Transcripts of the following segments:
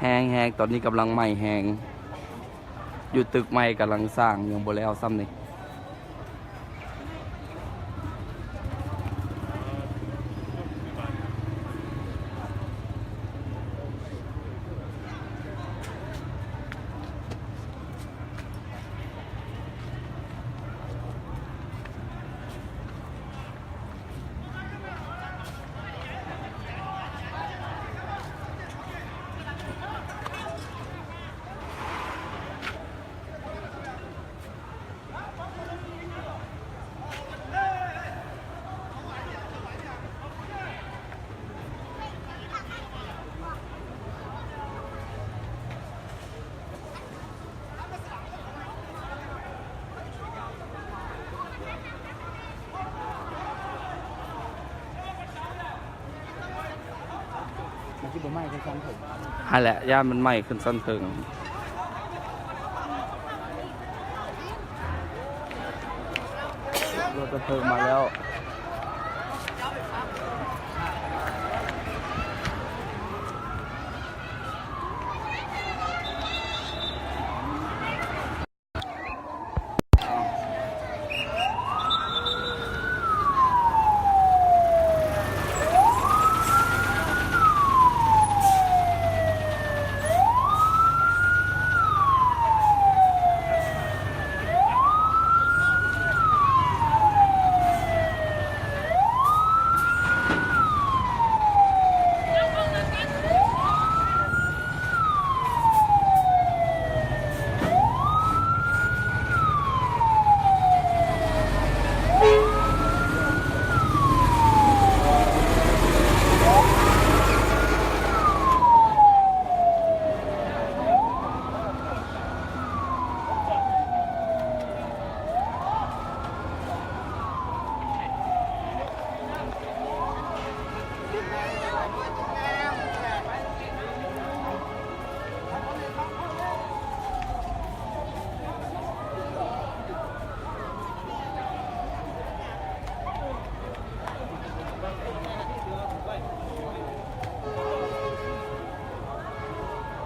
ແຮງໆ ຕອນນີ້ກຳລັງໄໝ້ແຮງ ຢູ່ຕຶກໃໝ່ກຳລັງສ້າງ ຍັງບໍ່ແລ້ວຊ້ຳນີ້. ມັນຊິບໍ່ໄໝ້ຄືຊັ້ນເຖິງ. ຫັ້ນແຫຼະ ຢ້ານມັນໄໝ້ຂຶ້ນຊັ້ນເທິງ. ລົດດັບເພີງມາແລ້ວ.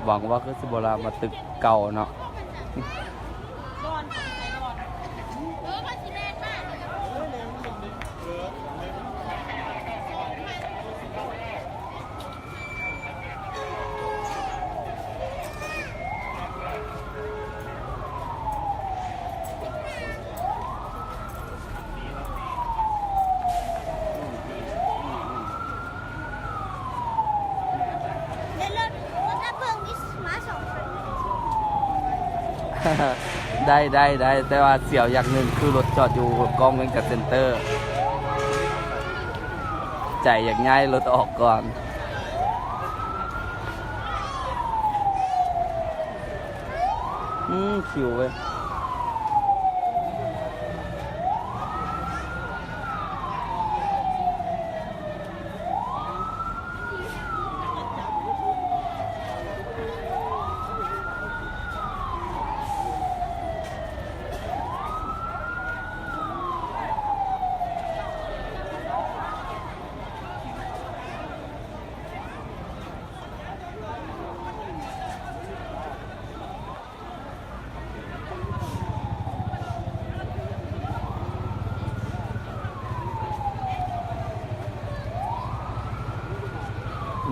ຫວັງວ່າຄືຊິບໍ່ລາມມາຕຶກເກົ່າເນາະ. ໄດ້ ໄດ້ ໄດ້ ແຕ່ວ່າສຽວຢ່າງໜຶ່ງ ຄືລົດຈອດຢູ່ກ້ອງເວງຈັນເຊັນເຕີ ໃຈຢາກຍ້າຍລົດອອກກ່ອນ. ອືມ ຄິວເວີຍ.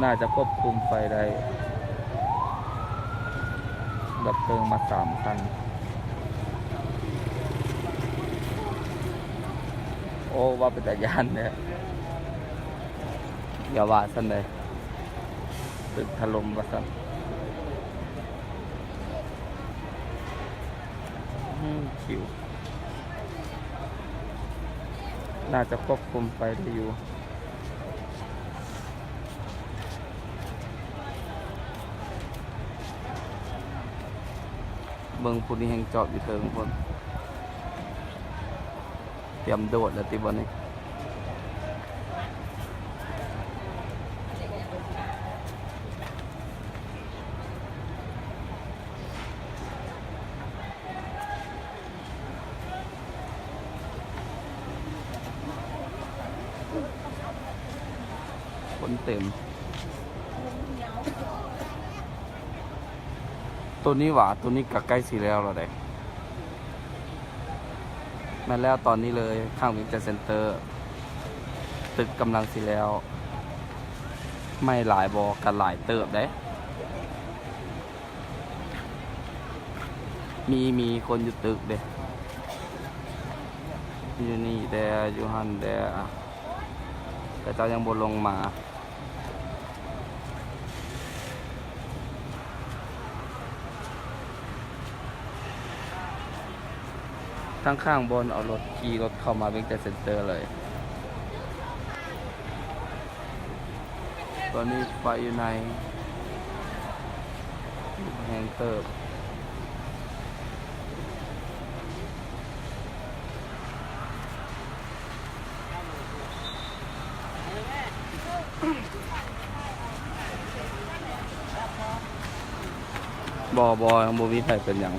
ໜ້າຈະຄວບຄຸມໄຟໄດ້ ດັບເພີງມາສາມຄັນ. ໂອ້ ວ່າເປັນຕາຢ້ານເດ້ ຢ່າວ່າຊັ້ນເດ້. ຕຶກຖະຫຼົ່ມວ່າຊັ້ນ. ອືມ ຄິວ ໜ້າຈະຄວບຄຸມໄຟໄດ້ຢູ່. ເບິ່ງຜູ້ນີ້ແຮ່ງຈອດຢູ່ເທິງພຸ້ນ. ຕຽມໂດດແລ້ວຕິບັດນີ້. ຄົນເຕັມ. ໂຕນີ້ຫວາ ໂຕນີ້ກະໃກ້ຊິແລ້ວແລ້ວເດ້. ແມ່ນແລ້ວ ຕອນນີ້ເລີຍ ຂ້າງວຽງຈັນເຊັນເຕີ ຕຶກກຳລັງຊິແລ້ວ. ໄມ້ຫຼາຍບໍ່? ກະຫຼາຍເຕີບເດ້. ມີ ມີຄົນຢູ່ຕຶກເດ້ ຢູ່ນີ້ແດ່ ຢູ່ຫັ້ນແດ່ ອະ ເຂົາເຈົ້າຍັງບໍ່ລົງມາ. ທາງຂ້າງບ່ອນເອົາລົດ ຂີ່ລົດເຂົ້າມາວຽງຈັນເຊັນເຕີເລີຍ. ຕອນນີ້ໄຟຢູ່ໃນ ແຮງເຕີບ. ບໍ່ ບໍ່ ຍັງບໍ່ມີໃຜເປັນຫຍັງ.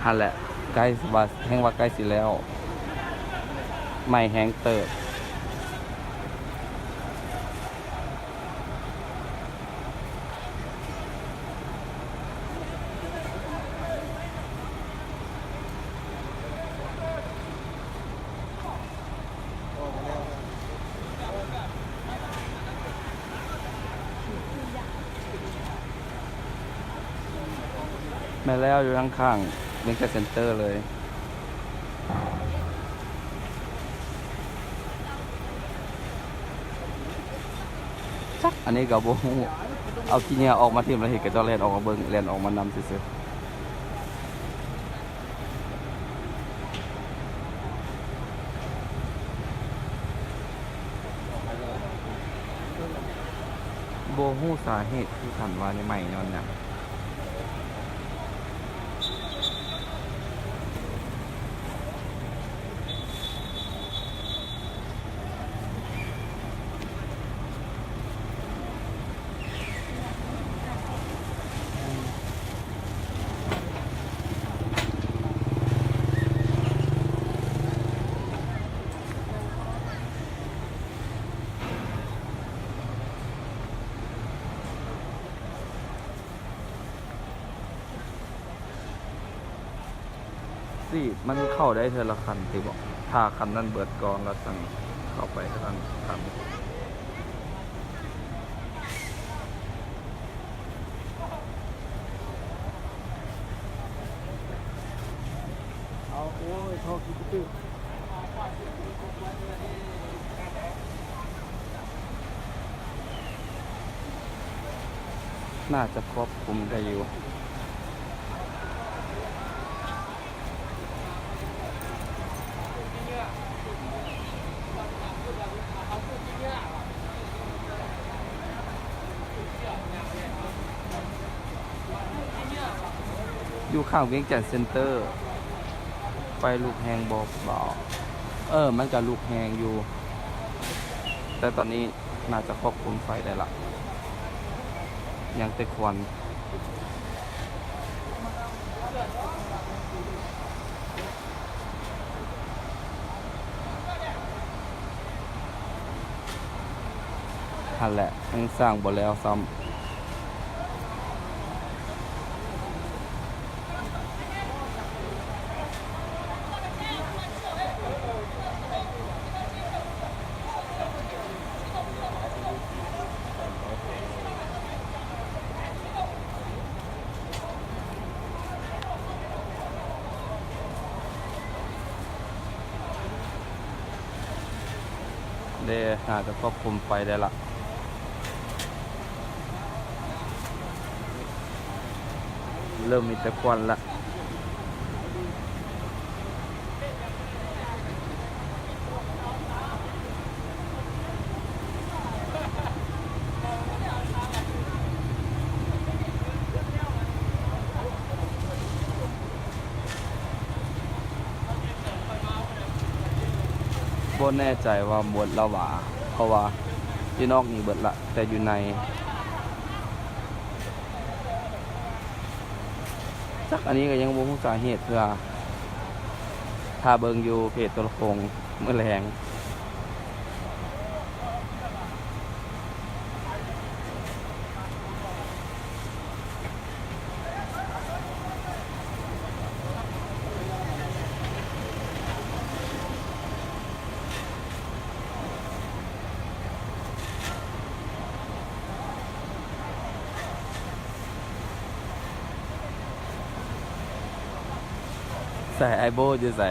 ຫັ້ນແຫຼະ ໃກ້ວ່າ ແຮ່ງວ່າໃກ້ຊິແລ້ວ ໄໝ້ແຮງເຕີບ. ແມ່ນແລ້ວ ຢູ່ທາງຂ້າງວຽງຈັນເຊັນເຕີເລີຍ. ຈັກ ອັນນີ້ກໍບໍ່ຮູ້ ເອົາຂີ້ເຫຍື້ອອອກມາຖິ້ມ ແລ້ວເຫັນເຂົາເຈົ້າແລ່ນອອກມາເບິ່ງ ແລ່ນອອກມານຳຊື່ໆ. ບໍ່ຮູ້ສາເຫດຄືກັນວ່າໄໝ້ຍ້ອນຫຍັງ. ຊິມັນເຂົ້າໄດ້ເທື່ອລະຄັນຕິບໍ? ຖ້າຄັນນັ້ນເບິດກ່ອນ ແລ້ວຈັ່ງເຂົ້າໄປຄັນ ຄັນ. ເອົາ ໂອ້ຍ ທໍ່ກິນກະຕຶກ. ໜ້າຈະຄວບຄຸມໄດ້ຢູ່. ຢູ່ຂ້າງວຽງຈັນເຊັນເຕີ ໄຟລຸກແຮງບໍ່? ບໍ່ ເອີ ມັນກະລຸກແຮງຢູ່ ແຕ່ຕອນນີ້ໜ້າຈະຄວບຄຸມໄຟໄດ້ລະ ຍັງແຕ່ຄວັນ. ຫັ້ນແຫຼະ ຍັງສ້າງບໍ່ແລ້ວຊ້ຳ. ເດ້ ໜ້າຈະຄວບຄຸມໄຟໄດ້ລະ ເລີ່ມມີແຕ່ຄວັນລະ. ບໍ່ແນ່ໃຈວ່າໝົດລະຫວາ ເພາະວ່າຢູ່ນອກນີ້ເບິດລະ ແຕ່ຢູ່ໃນ ຈັກ ອັນນີ້ກໍຍັງບໍ່ຮູ້ສາເຫດເທື່ອ ຖ້າເບິ່ງຢູ່ເພຈໂທລະໂຄ່ງມື້ແລງ. ໃສ ອ້າຍໂບ້ຢູ່ໃສ?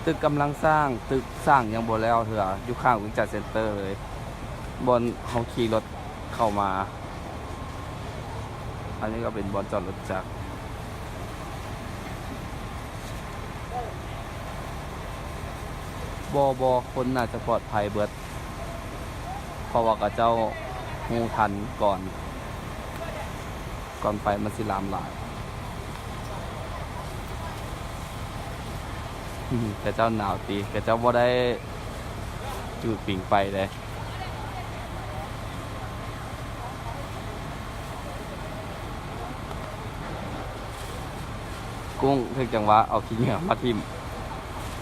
ຕຶກກຳລັງສ້າງ, ຕຶກສ້າງຍັງບໍ່ແລ້ວເທື່ອ ຢູ່ຂ້າງວຽງຈັນເຊັນເຕີເລີຍ ບ່ອນເຮົາຂີ່ລົດເຂົ້າມາ. ອັນນີ້ກໍເປັນບ່ອນຈອດລົດຈັກ. ບໍ່, ບໍ່, ຄົນໜ້າຈະປອດໄພເບິດ. ເພາະວ່າເຂົາເຈົ້າຮູ້ທັນກ່ອນ, ກ່ອນໄຟມັນຊິລາມຫຼາຍ. ເຂົາເຈົ້າໜາວຕິ, ເຂົາເຈົ້າບໍ່ໄດ້ຈູດປິງໄຟເດ້. ກຸ້ງຖືກຈັງຫວະເອົາຂີ້ເຫຍື້ອມາຖິ້ມ.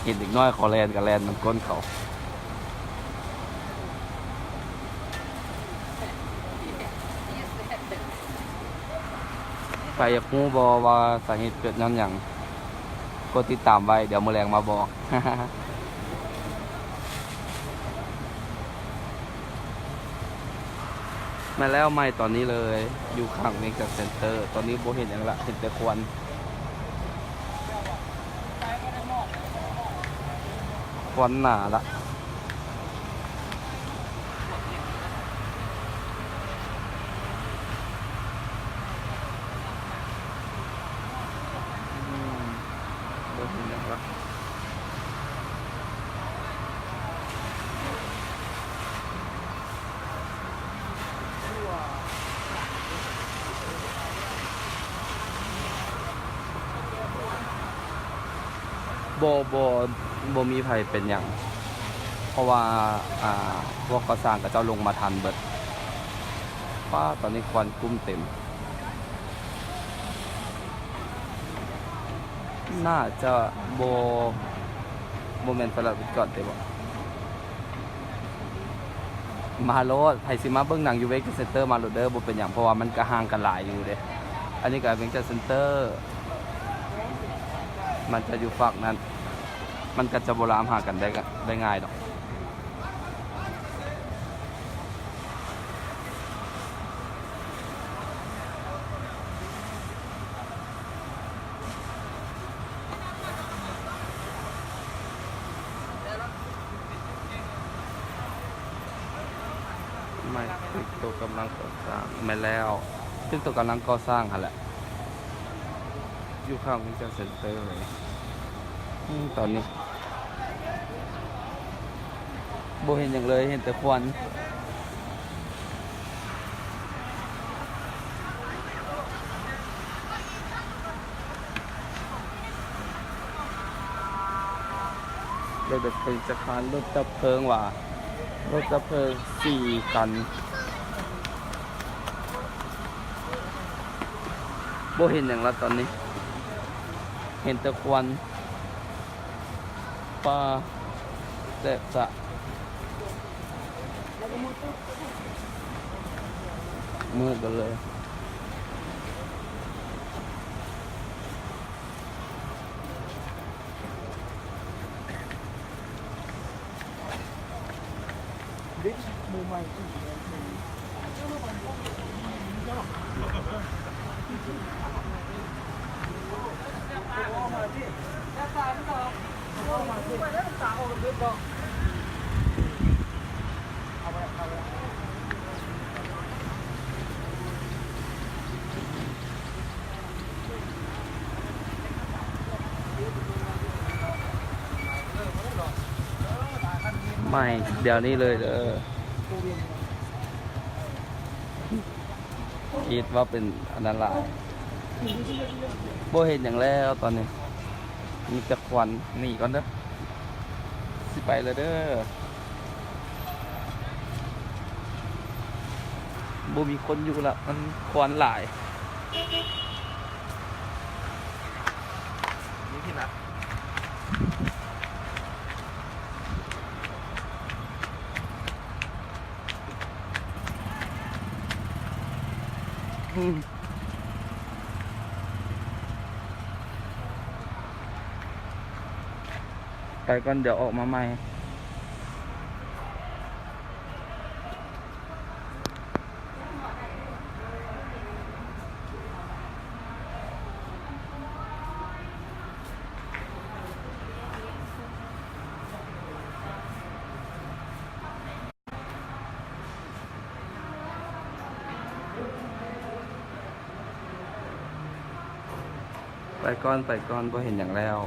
ເຫັນເດັກນ້ອຍເຂົາແລ່ນກໍແລ່ນນຳກົ້ນເຂົາ. ໃຜຢາກຮູ້ບໍ່ວ່າສາເຫດເກີດຍ້ອນຫຍັງ? ກົດຕິດຕາມໄວ້, ດຽວມື້ແລງມາບອກ. ມາແລ້ວ ໃໝ່ຕອນນີ້ເລີຍ, ຢູ່ຂ້າງວຽງຈັນເຊັນເຕີ. ຕອນນີ້ບໍ່ເຫັນຫຍັງລະ, ເຫັນແຕ່ຄວັນ, ຄວັນໜາລະ. ອືມ ບໍ່ເຫັນຫຍັງລະ. ບໍ່ ບໍ່ ບໍ່ມີໃຜເປັນຫຍັງ ເພາະວ່າ ອ່າ ພວກກໍ່ສ້າງເຂົາເຈົ້າລົງມາທັນເບິດ. ປ້າ ຕອນນີ້ຄວັນກຸ້ມເຕັມ. ໜ້າຈະບໍ່ ບໍ່ແມ່ນໄປລະຈອດເດ້ບໍ່? ມາໂລດ, ໃຜຊິມາເບິ່ງໜັງຢູ່ວຽງຈັນເຊັນເຕີມາໂລດເດີ, ບໍ່ເປັນຫຍັງ ເພາະວ່າມັນກະຫ່າງກັນຫຼາຍຢູ່ເດ້. ອັນນີ້ກະວຽງຈັນເຊັນເຕີ ມັນຈະຢູ່ຟາກນັ້ນ, ມັນກະຈະບໍ່ລາມຫາກັນໄດ້ ໄດ້ງ່າຍດອກ. ແມ່ນ ຕຶກໂຕກຳລັງກໍ່ສ້າງ, ແມ່ນແລ້ວ, ຕຶກໂຕກຳລັງກໍ່ສ້າງຫັ້ນແຫຼະ, ຢູ່ຂ້າງວຽງຈັນເຊັນເຕີເລີຍ. ອືມ ຕອນນີ້ ບໍ່ເຫັນຫຍັງເລີຍ, ເຫັນແຕ່ຄວັນ. ລົດດັບເພີງຈັກຄັນ, ລົດດັບເພີງວ່າ, ລົດດັບເພີງສີ່ຄັນ. ບໍ່ເຫັນຫຍັງລະຕອນນີ້, ເຫັນແຕ່ຄວັນ. ປາ ແຊບຊະ ມືດເບິດເລີຍ. ເອີ ຫຼາຍຄັນ ໃໝ່ດຽວນີ້ເລີຍເດີ. ຄິດວ່າເປັນອັນນັ້ນຫຼາຍ. ບໍ່ເຫັນຫຍັງແລ້ວຕອນນີ້. ມີແຕ່ຄວັນ. ໜີກ່ອນເດີ. ຊິໄປແລ້ວເດີ. ບໍ່ມີຄົນຢູ່ລະ. ມັນຄວັນຫຼາຍ. ນີ້ທີ່ນັດ. ໄປກ່ອນ ດຽວອອກມາໃໝ່. ໄປກ່ອນ ໄປກ່ອນ ບໍ່ເຫັນຫຍັງແລ້ວ.